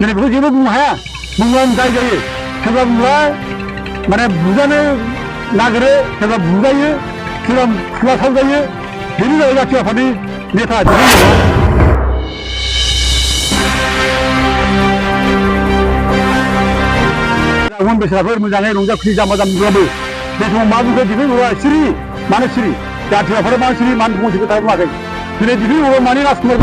jadi begitu juga bunga bunga saja ye sebab bunga mana bunga ne nagre sebab bunga ye sebab bunga saja ye jadi dah kita pada neta jadi orang besar menjangan orang kerja macam berapa jadi mahu ke jadi orang siri mana siri jadi apa mana siri mana pun kita tahu macam jadi orang mana nak semua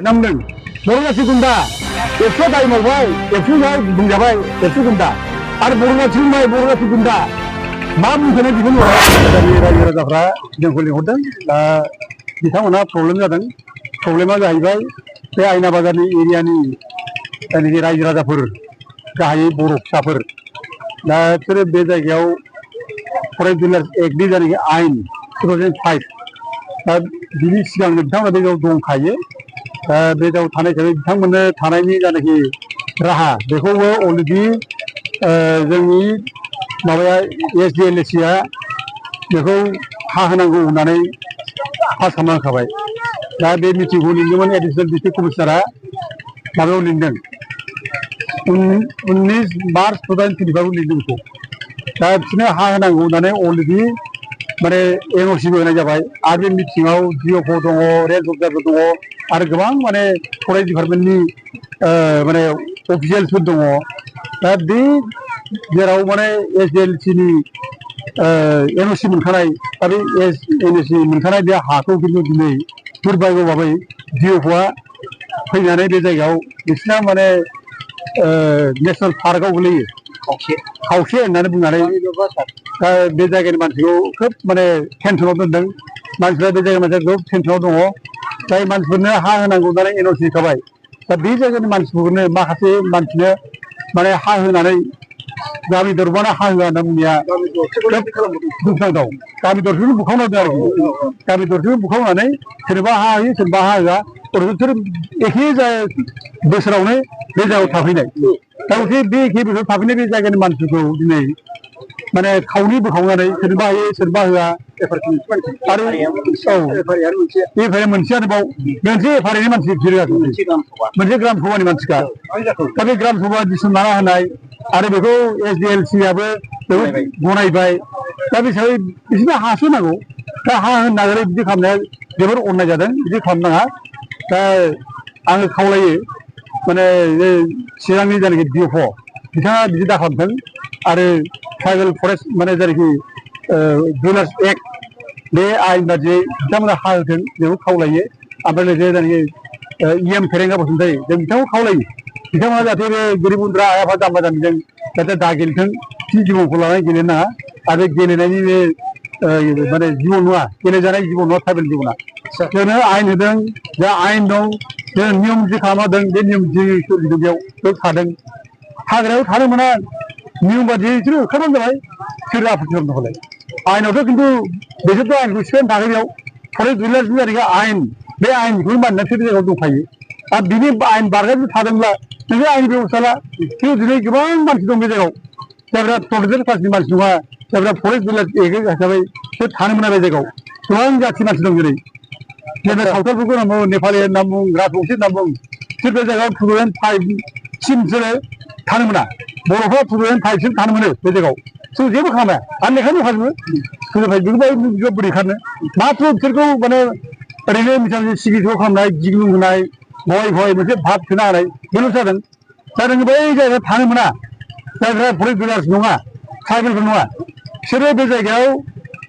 namden borga sikunda efso dai morbai efso dai bungabai efso kunda ar borga chimai borga sikunda mam khane dibun ora dari raja jafra jengkoli hodan da बिथांमोना problem जादों प्रब्लेमा जाहैबाय बे आयना बाजारनि एरियानि जायनाखि रायजो राजाफोर गाहायै बर' फिसाफोर दा बिसोरो बे जायगायाव फरेस्ट डिलार्स एक्टनि जायनाखि आयेन 2005 दा बिनि सिगां बिथांमोना बे जायगायाव दंखायो बे जायगायाव थानाय हिसाबै बिथांमोननो थानायनि जायनाखि राहा बेखौबो अलरेडि जोंनि माबाया SDLC आ बेखौ हा होनांगौ होननानै पास खालामखाबाय दा बे मिटिंखौ लिंदोंमोन एडिशनेल डिस्ट्रिक्ट कमिशनारा माबायाव लिंदों 19 मार्च 2025 लिंदों बेखौ दा बिसोरनो हा होनांगौ होननानै अलरेडि माने NOCबो होनाय जाबाय आरो बे मिटिंआव DFO दङ रेन्ज अफिसारबो दङ आरो गोबां माने फरेस्ट डिपार्टमेन्टनि माने अफिसियेल्सफोर दङ दा बे जेराव माने SDLCनि NOC मोनखानाय आरो NOC मोनखानाय बे हाखौ खिन्थु दिनै दुर्भाग्य भाबै DFOआ फैनानै बे जायगायाव बिसिना माने नेसनेल पार्कआव गोलैयो खावसे होननानै बुंनानै दा बे जायगानि मानसिखौ खोब माने टेनसनाव दोनदों मानसिफ्रा बे जायगानि मानसिया खोब टेनसनाव दङ जाय मानसिफोरनो हा होनांगौ होननानै NOC होखाबाय दा बे जायगानि मानसिफोरनो माखासे मानसिनो माने हा होनानै गामि दरबानो हा होआ होनना बुंनाया दुखुनांथाव गामि दरसेखौनो बुखावनांदों आरोखि गामि दरसेखौ बुखावनानै सोरबा हा होयो सोरबा हा होआ बिसोर एखे बोसोरावनो बे जायगायाव थाफैनाय दा बे एखे बोसोराव थाफैनाय बे जायगानि मानसिखौ दिनै माने खावनै बोखावनानै सोरबा होयो सोरबा होआ आरो मोनसे आरोबाव मोनसे एफारेनि मानसि बिसोरो मोनसे ग्राम सभानि मानसिखा दा बे ग्राम सभा डिसिसन लाना होनाय आरो बेखौ SDLC आबो गनायबाय दा बे हिसाबै बिसोरनो हासो नांगौ दा हा होनो नागिरै बिदि खालामनाया जोबोर अननाय जादों बिदि खालामनाङा दा आङो खावलायो माने चिरांनि जायनाखि DFO बिथाङा बिदि दा खालामथों आरो ट्राइबेल फरेस्ट माने जायनाखि डिलार्स एक्ट बे आयेन बादियै बिथांमोना हा होथों बेखौ खावलायो ओमफ्राय लोगोसे जायनाखि EM फेरेंगा बसुमतारी जों बिथांखौ खावलायो बिथांमोना जाहाथे बे गोरिब उन्दैफ्रा आइ आफा जाम्बा जाम्बिजों जाहाथे दा गेलेथों थि जिबनखौ लानानै गेलेनो नाङा आरो गेलेनायनि बे माने जिबन नङा गेलेजानाय जिबन नङा ट्राइबेल जिबना जोंनो आयेन होदों जा आयेन दं जों नियम जि खालामदों बे नियम जि सोलिदों बेयाव थादों हाग्रायाव थानो मोना नियम बादियै बिसोरो होखारबानो जाबाय सोर आपत्ति खालामनो हले आयेनावथ' खिन्थु बिसोरथ' आयेनखौ सिफायनो थाखै बेयाव फरेस्ट डिलार्सनि जायनाखि आयेन बे आयेनखौनो मानिनानै सोर जायगायाव दंखायो आरो बिनि आयेन बारगायनो थादोंब्ला नोङो आयेन बेबस्था ला खिन्थु दिनै गोबां मानसि दं बे जायगायाव जायफ्रा प्रटेक्टेड क्लासनि मानसि नङा जायफ्रा फरेस्ट डिलार्स एक्ट हिसाबै बिसोर थानो मोना बे जायगायाव गोबां जाथि मानसि दं जेरै जेनेबा सावथालफोरखौ होनना बुङो नेपालि होनना बुं राजबंसि होनना बुं बिसोर बे जायगायाव 2005सिम बिसोरो थानो मोना बर'फ्रा 2005सिम थानो मोनो बे जायगायाव जों जेबो खालामा आरो लेखा दंखाजोबो 2005 बोरै खारनो माथ्र बिसोरखौ माने ओरैनो मिसामि सिगिथ' खालामनाय गिग्लुं होनाय भय मोनसे भाब सोना होनाय बेल' जादों दा नोङो बै जायगायाव थानो मोना जायफ्रा फरेस्ट डिलार्स नङा ट्राइबेलफोर नङा बिसोरो बे जायगायाव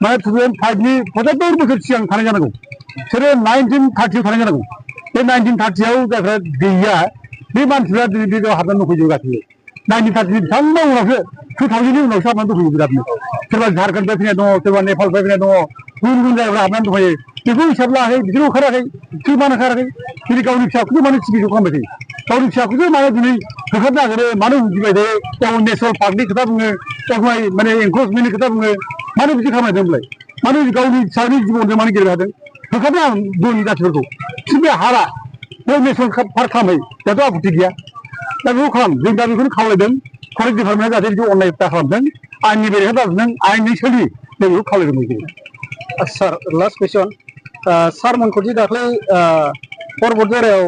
माने 2005नि 75 बोसोर सिगां थानाय जानांगौ बिसोरो 1930 थानाय जानांगौ बे 1930आव जायफ्रा गैया बे मानसिफ्रा दिनै बे जायगायाव हाबनानै दंफैजोबो गासैबो 1930नि बिथांमोना उनावसो 2000नि उनावसो हाबनानै दंफैयो बिरादनो सोरबा झारखन्डनिफ्राय फैनाय दङ सोरबा नेपालनिफ्राय फैनाय दङ गुबुन जायगायाव हाबनानै दंफैयो बेखौ हिसाब लायाखै बिसोर ओंखाराखै बिसोर मानो ओंखाराखै दिनै गावनि फिसाखौसो मानो सिबिजोब खालामबाय थायो गावनि फिसाखौसो मानो दिनै होखारनो नागिरो मानो बुजिबाय थायो गाव नेसनेल पार्कनि खोथा बुङो गावहाय माने एनक्रोचमेन्टनि खोथा बुङो मानो बिदि खालामदों होनलाय मानो गावनि फिसानि जिबनजों मानो गेलेनो हादों होखारनो आं दलनि जाथिफोरखौ बिसोर बे हाला बे नेसनेल पार्क खालामहै दाथ' आपत्ति गैया दा बेखौ खालाम जों दा बेखौनो खावलायदों फरेस्ट डिपार्टमेन्टआ जाहाथे बिदि अननाय दा खालामदों आंनि बेरेखा दाजों आंनि सोलि जों बेखौ खावलायदों सार लास्ट कुइसन सारमोनखौ दि दाख्लै पर्बत जरायाव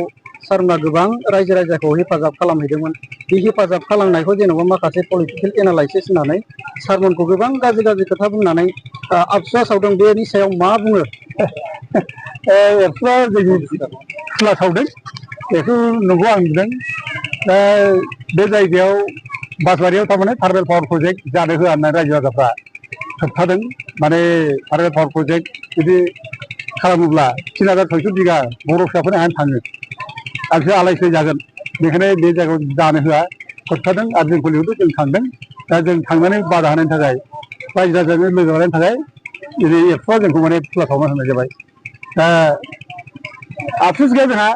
सारमोना गोबां रायजो राजाखौ हेफाजाब खालामहैदोंमोन बे हेफाजाब खालामनायखौ जेनेबा माखासे पलिटिकेल एनालाइसिस होनानै सारमोनखौ गोबां गाज्रि गाज्रि खोथा बुंनानै आफसुवा सावदों बेनि सायाव मा बुङो एबसुआ जोंनि खुला सावदों बेखौ नंगौ आं नुदों दा बे जायगायाव बासबारियाव थारमाने थार्मेल पावार प्रजेक्ट जानो होआ होननानै रायजो राजाफ्रा होबथादों माने थार्मेल पावार प्रजेक्ट जुदि खालामोब्ला 3000 बिगा बर' फिसाफोरनि हायानो थाङो आरो बिसोर आलाय सिलाय जागोन बेखायनो बे जायगायाव जानो होआ होबथादों आरो जों पलिटिकआवबो जों थांदों दा जों थांनानै बादा होनायनि थाखाय रायजो राजाजों लोगो लानायनि थाखाय दिनै एबसुआ जोंखौ माने खुला सावना होनाय जाबाय दा आफसुस गैया जोंहा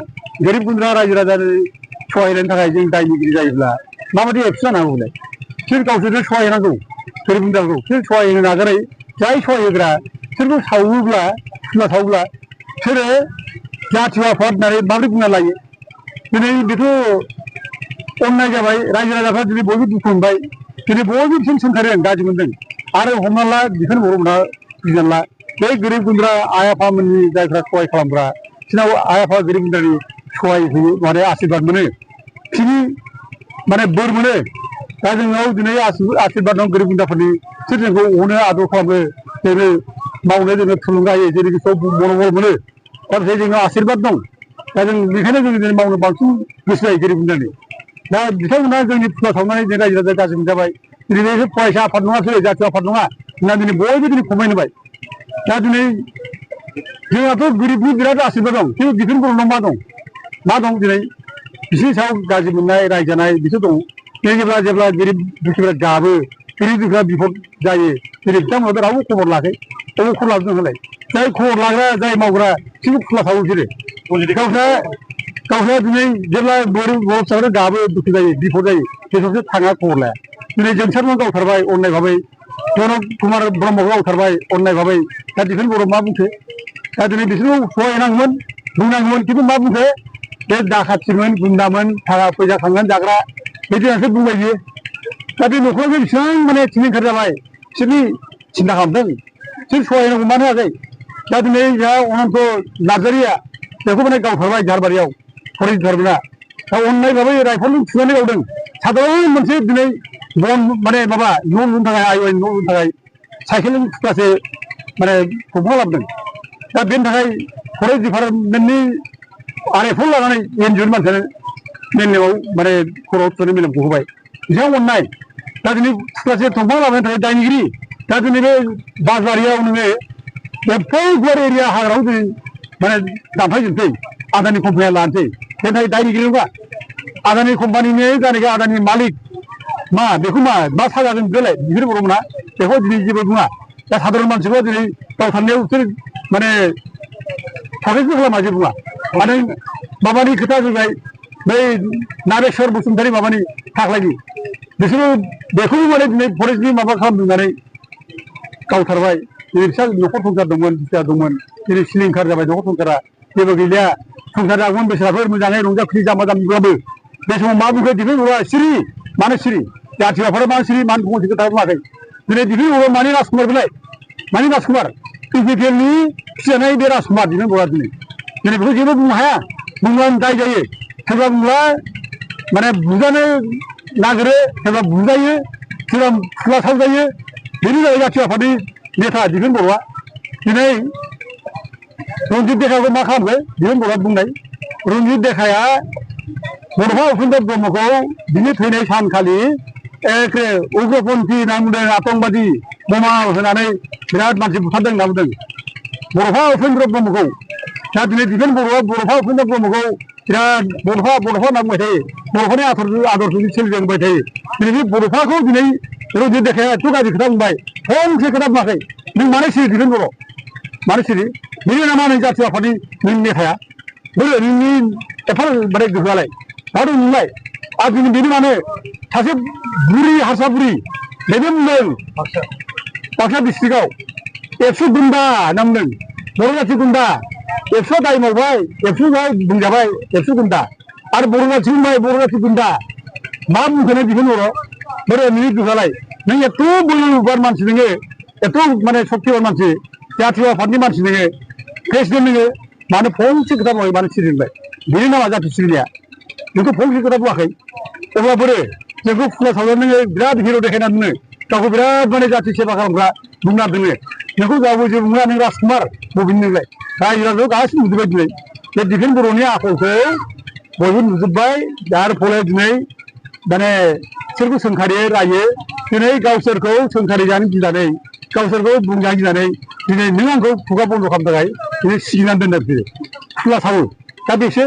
गोरिब गुन्द्रा रायजो राजानि सहायनायनि थाखाय जों दायनिगिरि जायोब्ला माबायदि एबसु जानांगौ बेलाय बिसोर गावसोरनो सहाय होनांगौ गोरिब गुन्द्राखौ बिसोर सहाय होनो नाजानाय जाय सहाय होग्रा बिसोरखौ सावोब्ला खुला सावोब्ला बिसोरो जाथि आफाद होननानै माबोरै बुंना लायो दिनै बेथ' अननाय जाबाय रायजो राजाफ्रा दिनै बयबो दुखु मोनबाय दिनै बयबो बिसोर सोंखारो गाज्रि मोनदों आरो हमना ला बिसोर बर'मोनहा बुजिना ला बे गोरिब गुन्द्रा आइ आफामोननि जायफ्रा सहाय खालामग्रा बिसोरनाव आइ आफा गोरिब गुन्द्रानि सहाय होयो माने आशीर्बाद मोनो बिसोरनि माने बोर मोनो दा जोंनाव दिनै आशीर्बाद दं गोरिब गुन्द्राफोरनि बिसोर जोंखौ अनो आदर खालामो जोंनो मावनो जोंनो थुलुंगा होयो जेरै गोसोआव मन'बल मोनो दा बेखायनो जोंनाव आशीर्बाद दं दा जों बेखायनो जों दिनै मावनो बांसिन गोसो जायो गोरिब गुन्द्रानि दा बिथांमोना जोंनि खुला सावनानै जों रायजो राजा गाज्रि मोनजाबाय दिनै बे फरायसा आफाद नङासै जाथि आफाद नङा होनना दिनै बयबो दिनै खमायनो होबाय दा दिनै जोंहाथ' गोरिबनि बिराद आशीर्बाद दं खिन्थु बिफोर बर'नाव मा दं दिनै बिसोरनि सायाव गाज्रि मोननाय रायजानाय बिसोर दं बे जेब्ला गोरिब दुखिफोरा गाबो गोरिब दुखिया बिपद जायो दिनै बिथांमोनाथ' रावबो खबर लायाखै बबे खबर लाबोदों होनलाय जाय खबर लाग्रा जाय मावग्रा बिसोरबो खुला सावो बिसोरो गावस्रा दिनै जेब्ला बर' फिसाफोरा गाबो दुखु जायो बिपद जायो बेसोरसो थाङा खबर लाया दिनै जोंसारमोन गावथारबाय अननाय भाबै जनक कुमार ब्रह्मखौ गावथारबाय अननाय भाबै दा दिफेन बर' मा बुंखो दा दिनै बिसोरखौ सहाय होनांगौमोन बुंनांगौमोन खिन्थु मा बुंखो बे दाखाथिमोन गुन्दामोन थाखा फैसा खांनानै जाग्रा बिदि होननासो बुंबाय बियो दा बे न'खराव बेसेबां माने सिलिंखार जाबाय बिसोरनि सिन्था खालामदों बिसोर सहाय होनांगौ मानो होआखै दा दिनै जोंहा अनन्त नार्जारिया बेखौ माने गावथारबाय झारबारियाव फरेस्ट डिपार्टमेन्टआ दा अननाय भाबै राइफलजों थुनानै गावदों साधारन मोनसे दिनै बन माने माबा न' लुनो थाखाय आइवाइ न' लुनो थाखाय साइकेलजों थुख्रासे माने दंफां लाबोदों दा बेनि थाखाय फरेस्ट डिपार्टमेन्टनि आरेफल लानानै एनजिअनि मानसियानो मेलेमाव माने खर'आव थुनानै मेलेमखौ होबाय बिसोर अननाय दा दिनै थुख्रासे दंफां लाबोनो थाखाय दायनिगिरि दा दिनै बे बासबारियाव नोङो एफा गुवार एरिया हाग्रायाव दिनै माने दानफायजोबसै आदानि कम्पानिया लानोसै बेनि थाखाय दायनिगिरि नङा आदानि कम्पानिनि जायनाखि आदानि मालिक मा बेखौ मा साजागोन बेलाय बिसोर बर'मोना बेखौ दिनै जेबो बुङा दा साधारन मानसिखौ दिनै गावथारनायाव बिसोर माने प्रटेस्टबो खालामा जेबो बुङा माने माबानि खोथा फैबाय बै नारेश्वर बसुमतारी माबानि थाख्लायनि बिसोरो बेखौबो माने दिनै फरेस्टनि माबा खालामदोंनानै गावथारबाय दिनै फिसा न'खर संसार दंमोन फिसा दंमोन दिनै सिलिंखार जाबाय न'खर संसारा जेबो गैलिया संसार जागौमोन बेसादफोर मोजाङै रंजा खुसि जाम्बा जाम्बिब्लाबो बे समाव मा बुंखो दिनै बर'आ सिरि मानो सिरि जाथिफोरा मानो सिरि मानो फंसे खोथा बुङाखै दिनै दिनै बर'आ मानि राजकुमार बेलाय मानि राजकुमार इउपिपिएलनि फिजानाय बे राजकुमार दिनै बर'आ दिनै बेखौ जेबो बुंनो हाया बुंब्लानो दाय जायो सोरबा बुंब्ला माने बुजानो नागिरो सोरबा बुजायो सोरबा खुला सावजायो बेनो जाबाय जाथि आफादनि नेता दिफेन बर'आ दिनै रन्जित देखाखौ मा खालामखो दिफेन बर'आ बुंनाय रन्जित देखाया बड'फा उपेन्द्र ब्रह्मखौ बिनि थैनाय सानखालि एखे उग्रपन्थी होनना बुंदों आतंकबादि बमा होनानै बिराद मानसि बुथारदों होनना बुंदों बड'फा उपेन्द्र ब्रह्मखौ दा दिनै दिफेन बर'आ बड'फा उपेन्द्र ब्रह्मखौ बिराद बड'फा होनना बुंबाय थायो बड'फानि आदरजों सोलिलांबाय थायो दिनै बे बड'फाखौ दिनै रन्जित देखाया एथ' गाज्रि खोथा बुंबाय फंसे खोथा बुङाखै नों मानो सिरि दिफेन बर' मानो सिरि बेनि नामा नों जाथि आफादनि नों नेथाया बोरै नोंनि एफा माने गोहोआलाय मा दं नोंलाय आरो दिनै बेनि माने सासे बुरि हारसा बुरि बेबो बुंदों बाक्सा डिस्ट्रिक्टआव 100 गुन्दा नामदों बर' जाथि गुन्दा 100 दाय मावबाय 100 बुंजाबाय 100 गुन्दा आरो बर' जाथि बुंबाय बर' जाथि गुन्दा मा बुंखोनो बेखौ बर' बोरै नोंनि गोहोआलाय नों एथ' बोलोबान मानसि नोङो एथ' माने सक्तिबान मानसि जाथि आफादनि मानसि नोङो प्रेसिडेन्ट नोङो मानो फंसे खोथा बुङाखै मानो सिरिबाय बेनि नामा जाथि सिबिनाया नोंखौ फंसे खोथा बुङाखै अब्ला बोरै जोंखौ खुला सावनानै नोङो बिराद हिर' देखायना दोनो गावखौ बिराद माने जाथि सेबा खालामग्रा बुंना दोनो नोंखौ गावबो जेबो बुङा नों राजकुमार बबेनि नोंलाय रायजो राजायाव गासिबो नुजोब्बाय दिनै बे डिफेन्स बर'नि आखलखौ बयबो नुजोब्बाय आरो फले दिनै माने बिसोरखौ सोंखारि रायो दिनै गावसोरखौ सोंखारि जानो गिनानै गावसोरखौ बुंजानो गिनानै दिनै नों आंखौ खुगा बन्द' खालामनो थाखाय दिनै सिगिनानै दोनदों बिसोरो खुला सावो दा बेसो